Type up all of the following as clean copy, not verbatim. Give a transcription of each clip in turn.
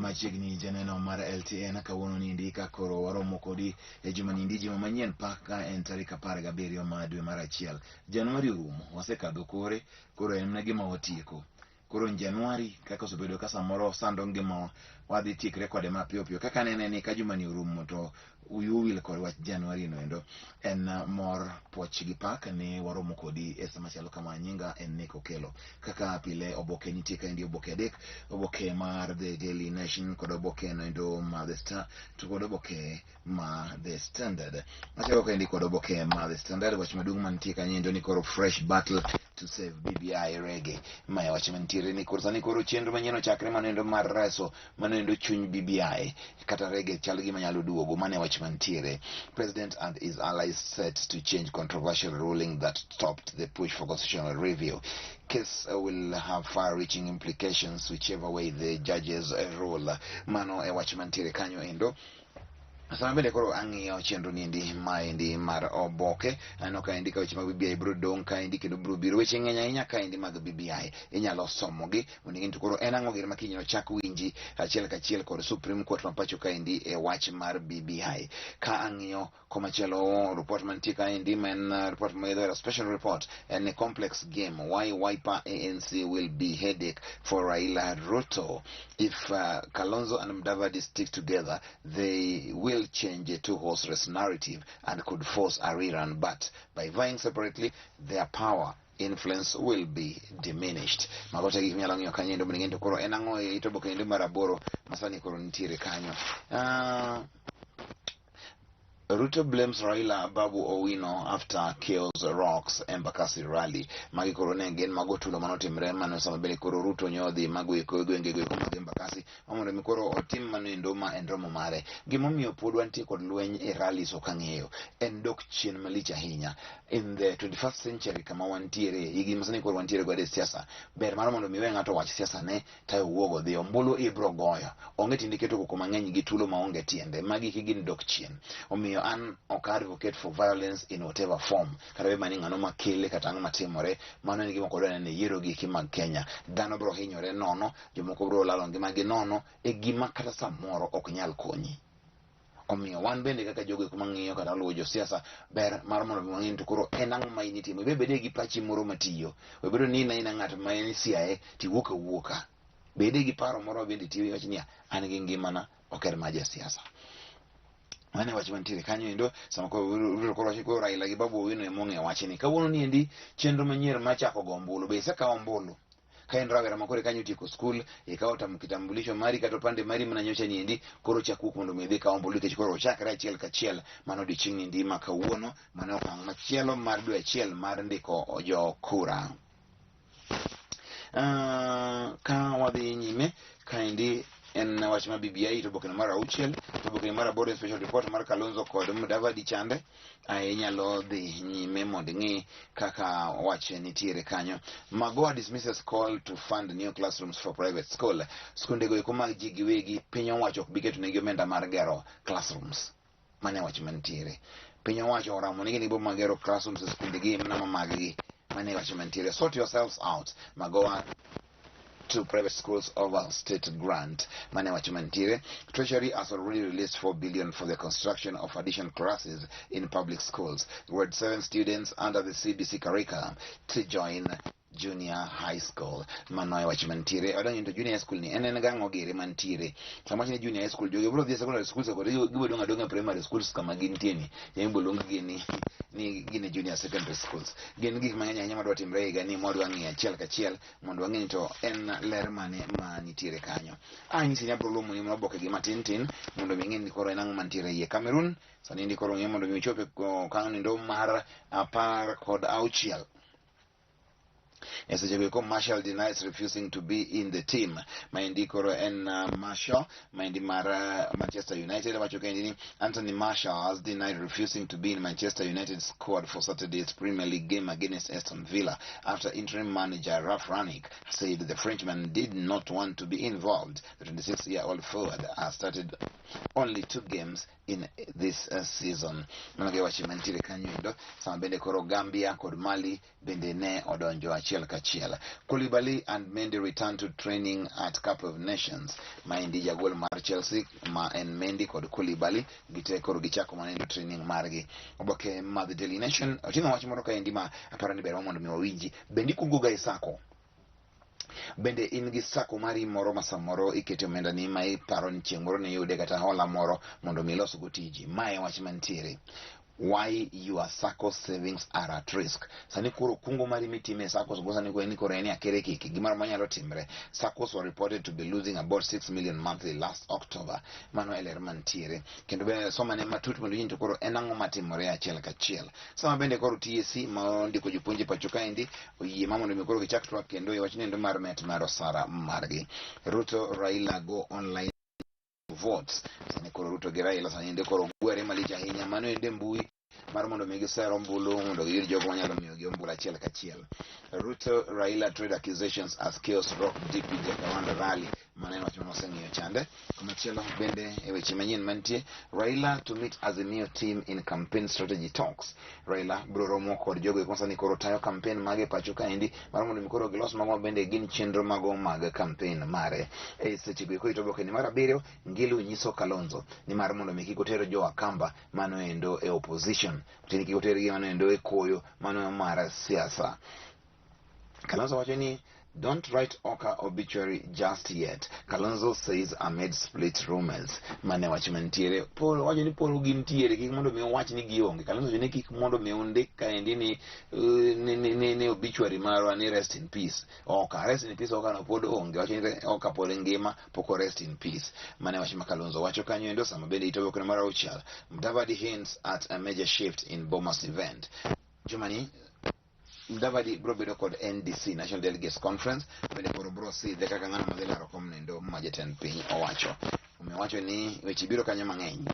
Machiegni janeno mar LTN kawuono nindi ka koro waromo kodi e juma nindi juma manyien paka en tarik 17 ma dwe mar achiel. Januari orumo, wasekadho kore, koro en mana gima watieko. Koro Januari kaka osebedo ka samoro sando ngimawa, wadhi tiekre kode mapiyo piyo. Kaka anene ni ka jumani orumo to wiu owil kod wach Januari no endo. En mor puoch gi pak ni waromo kodi e sama chalo kama. Nyinga en Nick Okello. Kaka pile oboke nitie kaendi oboke adek, oboke mar The Daily Nation kod oboke no endo mar The Star to kod oboke ma The Standard. Achako kaendi kod oboke ma The Standard, wach maduong' mantie kanyo endo ni koro fresh battle to save BBI reggae. Mae wach mantiere ni koro sani koro chenro manyien ochakre mano endo mar reso mano endo chuny BBI kata reggae chal gima nyalo duogo. Mano e wach mantiere. President and his allies set to change controversial ruling that stopped the push for constitutional review. Case will have far-reaching implications whichever way the judges rule. Mano e wach mantiere kanyo endo. Sama bende koro ang'iyo chenro niendi maendi mar oboke, aneno kaendi ka weche mag BBI biro dong' kaendi kendo biro biro. Weche ng'eny ahinya kaendi mag BBI. Inyalo somogi mondo ing'e ni to koro en ang'o gini ma kiny nochak winji achiel kachiel kod Supreme Court ma pacho kaendi e wach mar BBI. Ka ang'iyo komachielo report mantie kaendi ma en report ma idho special report en ni complex game why Wiper ANC will be headache for Raila Ruto. If Kalonzo and Mudavadi stick together, they will change a two-horse race narrative and could force a rerun, but by vying separately, their power influence will be diminished. Mago te gik minyalo ng'iyo kanyo endo mondo ing'e ni to koro en ang'o e it oboke endo mar aboro masani koro nitiere kanyo. Ruto blames Raila Babu Owino after chaos rocks Embakasi rally. Magi koro ne gin mago tulo manotimre mano sama bende koro Ruto nyodhi mago eko e gwenge go eko mag Embakasi ma mondo mi koro otim mano endo ma en romo mare. Gimomiyo pod wantie kod lweny e rallies ok ang'eyo. En dok chien malich ahinya. In the 21st century kama wantiere, higni masani koro wantiere godo e siasa, ber mar mondo mi we ng'ato owach siasa ne tayo wuog odhi ombulu ibro goyo. Onge tiende keto koko mang'eny gi tulo maonge tiende. Magi gin dok chien. Omiyo an ok advocate for violence in whatever form. Kata bed mana ni ng'ano makele kata ang'o matimore, mano en gima ok wadwa neno e yiero gi eki mag Kenya. Dhano bro hinyore nono, jomoko bro lalo ngimagi nono e gima kata samoro ok nyal konyi. Omiyo wan bende kaka jogo eko mang'iyo kata luwo josiasa, ber mar mondo mi wang'e ni to koro en ang'o ma in itimo. Ibe bede gi pachi moro matiyo. We bedo ni in aina ng'at ma en siaye tiwuok awuoka. Bede gi paro moro bende tiyo iwach niya, an gi ngimana ok en mar jasiasa. Mano e wach mantiere kanyo endo sama koro Ruto koro wacho koro Raila gi Babu Owino ema ong'eyo wachni. Kawuono ni endi chenro manyien mar chako go ombulu be isekawo ombulu? Ka in rawera ma koro kanyo otieko skul, ikawo tam kitambulisho mari kata opande mari mana nyocha ni endi, koro chak wuok mondo mi idhi kaw ombulu nikech koro ochakre achiel kachiel mano odiochieng' ni endi ma kawuono, mano okang' machielo mar dwe achiel mar ndiko jo kura. Ka wadhi nyime kaendi en wach mar BBI to oboke mar auchiel to oboke mar aboro en special report mar Kalonzo kod Mudavadi chande. Inyalo dhi nyime mondo ing'i kaka wach nitiere kanyo. Magoha dismisses call to fund new classrooms for private school. Skunde go eko mag ji giwegi piny owacho ok bi keto negi omenda mar gero classrooms. Mano e wach mantiere. Piny owacho oramo ni gin gibo magero classrooms e skunde gi mana ma mag gi. Mano e wach mantiere. Sort yourselves out. Magoha to private schools over state grant. Mane wach mantiere. Treasury has already released 4 billion for the construction of additional classes in public schools. Grade 7 students under the CBC curriculum to join junior high school. Mano e wach mantiere. Wadonjo into junior high school ni en en gang'o gire mantiere. Sama wach ni junior high school jogi biro dhi e secondary schools kod gibo dong' adong'a primary schools kama gintie ni. Ema luong gi ni gin e junior secondary schools. Gin gik mang'eny ahinya madwa timre higa ni mwadwa ng'iyo achiel kachiel mondo wang'e ni to en ler mane ma nitiere kanyo. Anyisi ni abiro luomo ni oboke gi matin tin mondo mi ing'e ni koro en ang'o mantiere iye. Cameroon sani ndi koro ng'iyo mondo mi ochop e okang' nindo mar 16. E seche go eko Martial denies refusing to be in the team. Maendi koro en Martial, maendi mar Manchester United wacho kendi ni Anthony Martial has denied refusing to be in Manchester United squad for Saturday's Premier League game against Aston Villa after interim manager Ralf Rangnick said the Frenchman did not want to be involved. The 26-year-old forward has started Only two games in this season. Mano ge wach mantiere kanyo endo. Sama bende koro Gambia kod Mali bende ne odonjo achiel kachiel. Koulibaly and Mendy return to training at Cup of Nations. Maendi jagol mar Chelsea ma en Mendy kod Koulibaly gite koro gichako mana training margi. Oboke mar The Daily Nation oting'o wach moro kaendi ma aparo ni ber mondo mi wawinji. Bende ikungo ga e sacco? Bende in gi sacco mari moro ma samoro ikete omenda ni ma iparo ni chieng' moro niyude kata hola moro mondo mi ilos go tiji. Mae wach mantiere. Why your sacco savings are at risk. Sani koro kungo mari mitime e saccos go sani koro en koro en akere kiki gimoro manyalo timre. Saccos were reported to be losing about 6 million monthly last October. Mano e ler mantiere. Kendo bende somane matut mondo iwinj to koro en ang'o matimore achiel kachiel. Sama bende koro TSC ma ondiko jopuonj e pacho kaendi oyie ma mondo mi koro gichak twak kendo e wach nendo mar met mar osara margi. Ruto Raila go online votes. Sani koro Ruto gi Raila sani ende koro gwere malich ahinya. Mano ende mbui mar mondo mi giser ombulu mondo giyud jogo manyalo miyogi ombulu achiel kachiel. Ruto Raila trade accusations as chaos rock DP Jacaranda rally. Mano en wach mane waseng'iyo chande. Komachielo bende e weche manyien mantie, Raila to meet Azimio team in campaign strategy talks. Raila biro romo kod jogo eko sani koro tayo campaign mage pacho kaendi mar mondo mi koro gilos mago bende gin chenro mago mag campaign mare. E seche go eko ito oboke ni mar abiriyo, Ngilu nyiso Kalonzo ni mar mondo mi kik oter jo Akamba mano endo e opposition. Tiende kik otergi mano endo e koyo mano mar siasa. Kalonzo wacho ni don't write Oka obituary just yet. Kalonzo says amid split rumors. Mane wach mantiere. Paul wacho ni Paul gintiere kik mondo mi owach ni gionge. Kalonzo wacho ni kik mondo mi undik kaendi ni, ni obituary marwa ni rest in peace. Oka rest in peace Oka no pod onge. Wacho ni Oka pod ngima pok o rest in peace. Mane wach ma Kalonzo wacho kanyo endo sama bende ito oboke mar auchiel. Mudavadi hints at a major shift in Bomas event. Jumani Mudavadi biro bedo kod NDC National Delegates Conference bende koro biro sidhe kaka ng'ano madhi laro kom nendo ma jatend piny owacho. Omiyo owacho ni weche biro kanyo mang'eny.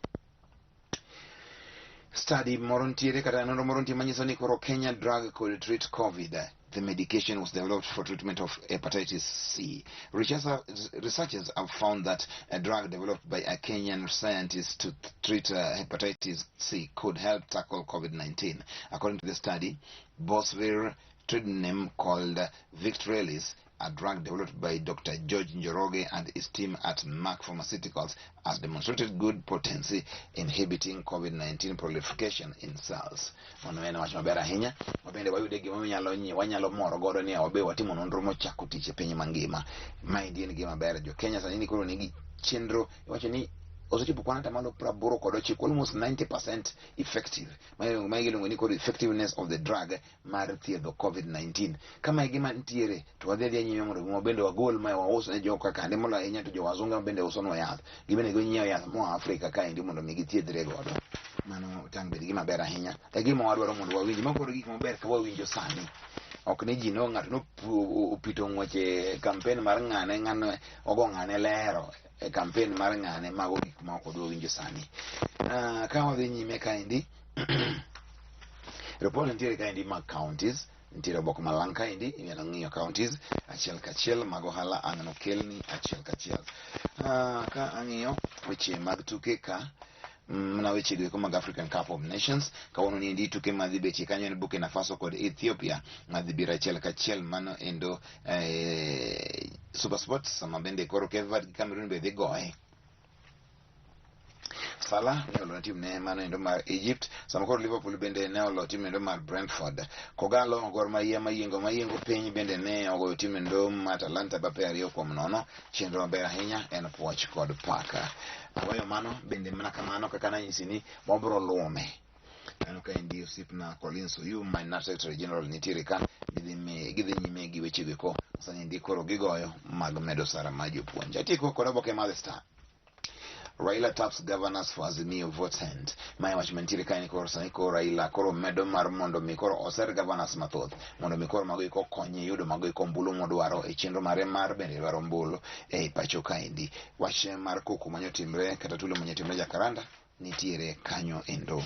Study moro nitiere kata nonro moro nitie manyiso ni koro Kenya drug could treat COVID. The medication was developed for treatment of hepatitis C. Researchers have found that a drug developed by a Kenyan scientist to treat hepatitis C could help tackle COVID-19. According to the study, Bosvir, trade name called Victrelis, a drug developed by Dr. George Njoroge and his team at Merck Pharmaceuticals, has demonstrated good potency inhibiting COVID-19 proliferation in cells. Mano en wach maber ahinya. Wabende wayude gima wanyalo moro godo ni wabe watimo nonro mochako tich e piny mangima. Maendi en gima ber. Jo Kenya sani ni koro nigi chenro iwacho ni osechopo kwan atamalo 89, almost 90% effective. Ma iluongo ni koro effectiveness of the drug mar thiedho COVID-19. Kama e gima nitiere to wadhi adhiya nyime mondo wabende wagol ma waus ne joka kande moloyo ahinya to jo wazungu bende usonwa yath. Gibende ginyiewo yath moa Afrika kaendi mondo mi githiedhre godo. Mano tang' bed gima ber ahinya. E gima wadwaro mondo wawinj. Mago koro gik maber ka wawinjo sani. Ok ni ji no ng'ato no opito ng'wech e campaign mar ng'ane, ng'ano ogo ng'ane lero e campaign mar ng'ane. Mago gik ma ok wadwa winjo sani. Ka wadhi nyime kaendi, report nitiere kaendi mag counties. Nitiere oboke malang' kaendi inyalo ng'iyo counties achiel kachiel mag ohala ang' nokelni achiel kachiel. Ka ang'iyo weche mag tuke ka mana weche go eko mag African Cup of Nations kawuono ni endi tuke madhi betie kanyo en Burkina Faso kod Ethiopia madhi biro achiel kachiel. Mano endo Super Sports sama bende koro Cape Verde gi Cameroon be dhi goye. Salah ne olo tim ne mano endo mar Egypt, sama koro Liverpool bende ne olo tim endo mar Brentford. Kogalo Gor Mahia mayiengo piny bende ne ogoyo tim endo mar Atalanta bape 2-0. Chenro maber ahinya en puoch kod paka. Aweyo mano bende mana kamano kaka nanyisi ni wabro lume. Aneno ka endi osiepna Collins Oyu ma en Secretary General nitiere ka, gidhi nyime gi weche go eko sani endi koro gigoyo mag medo sara mar jopuonj. Atieko kod oboke mar The Star. Raila taps governors for Azimio vote hand. Mae wach mantiere kae ni koro sani koro Raila koro medo mar mondo mi koro oser governors mathoth mondo mi koro mago eko konye yudo mago eko ombulu modwaro e chenro mare mar bende dwaro ombulu e pacho kaendi. Wach mar koko manyotimre kata tulo manyotimre Jacaranda nitiere kanyo endo.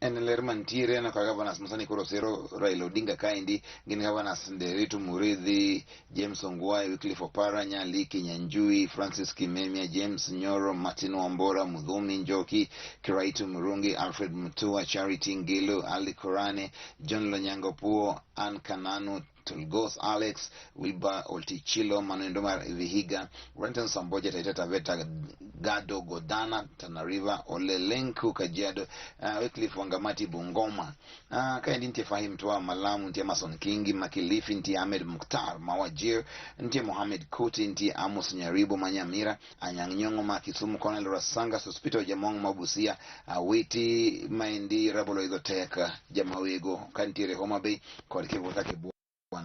En ler mantiere aneno ka governors masani koro sero Raila Odinga kaendi gin governors Nderitu Murithi, James Ongwae, Wycliffe Oparanya, Lee Kinyanjui, Francis Kimemia, James Nyoro, Martin Wambora, Mudhumi Njoki, Kiraitu Murungi, Alfred Mutua, Charity Ngilu, Ali Korane, John Lonyango Puo, Ann Kananu, Tulgos Alex, Wilbur Oltichilo, Manuel Mar Vihiga, Renton Samboja, Taita Taveta, Gado Godana, Tana River, Ole Lenku, Kajiado, Wycliffe Wangamati, Bungoma. Kaendi nitie Fahim Twa Malamu, nitie Mason Kingi, Makilifi, nitie Ahmed Mukhtar, Mawajir, nitie Mohamed Kuti, nitie Amos Nyaribo Manyamira, Anyang' Nyong'o ma Kisumu, Colonel Rasanga, Sospito Jamong ma Busia, Awiti Maendi, Rabolo Idho Tek, Jamawego, kantiere Homa Bay, kod Kivutha Kibwana.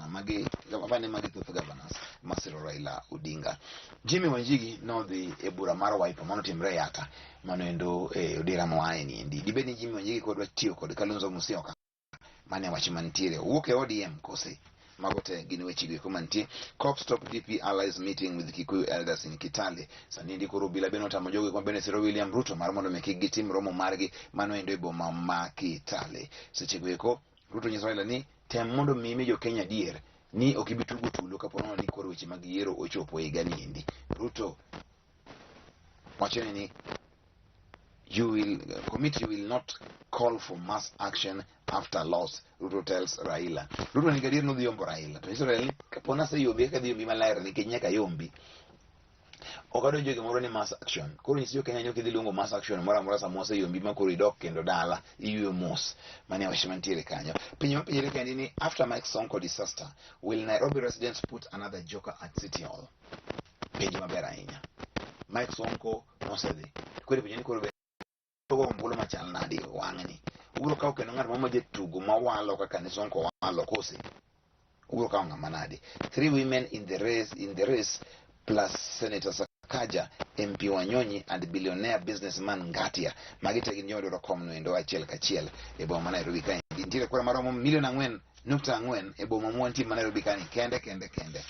Magi, apani magi thoth governors masiro Raila Odinga. Jimmy Wanjigi nodhi e bura mar Wiper manotimre e Yatta, mano endo e odira moaye niendi. Dibed ni Jimmy Wanjigi kodwa tiyo kod Kalonzo Musyoka? Mane wach mantiere. Owuok e ODM kose? Mago te gin weche go eko mantie. Cop stop DP allies meeting with Kikuyu elders in Kitale. Sani endi koro obila bende otamo jogo ma bende siro William Ruto mar mondo mi kik gitim romo margi mano endo e boma ma Kitale. Seche go eko Ruto nyiso Raila ni tem mondo mi imi jo Kenya adier ni ok ibi tugo tulo kapo nono ni koro weche mag yiero ochopo e higa ni endi. Ruto wacho ni you will committee will not call for mass action after loss, Ruto tells Raila. Ruto ni gadier nodhi yombo Raila. To nyiso Raila ni kapo naseyombi kaka dhi yombi maler nikech nyaka yombi. Ok adonjo e gimoro ni mass action. Koro nyis jo Kenya ni ok idhi luongo mass action moro amora sama oseyombi ma koro idok kendo dala iyueyo mos. Mano e wach mantiere kanyo. Penjo mapenjore kaendi ni after Mike Sonko disaster, will Nairobi residents put another joker at City Hall? Penjo maber ahinya. Mike Sonko nosedhi. Koro penjo ni koro be go ombulu machal nade e wang'ni? Ubiro kawo kendo ng'at ma jatugo mawalo kaka ne Sonko walo kose? Ubiro kawo ng'ama nade? Three women in the race plus Senator Sakaja, MP Wanyonyi and billionaire businessman Ngatia. Magi te gin joma dwaro kom no endo achiel kachiel e boma ma Nairobi kaendi. Nitiere kura maromo milion 4.4 e boma mwantie ma Nairobi kani kende kende kende.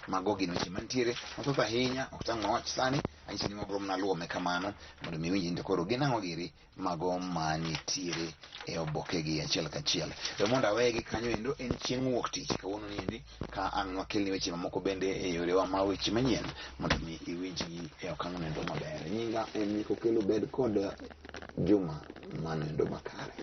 Mago gin weche mantiere mathoth ahinya ok tang' mawach sani anyiso ni wabro mana luwo kamano mondo mi iwinj ni to koro gin ang'o giri mago manitiere e oboke gi achiel kachiel. We mondo awegi kanyo endo en chieng' wuok tich kawuono ni endi ka ang' wakelni weche mamoko bende e yorewa ma weche manyien mondo mi iwinjgi e okang' noendo maber. Nyinga en Nyiko Kelo bed kod Juma mano endo makare.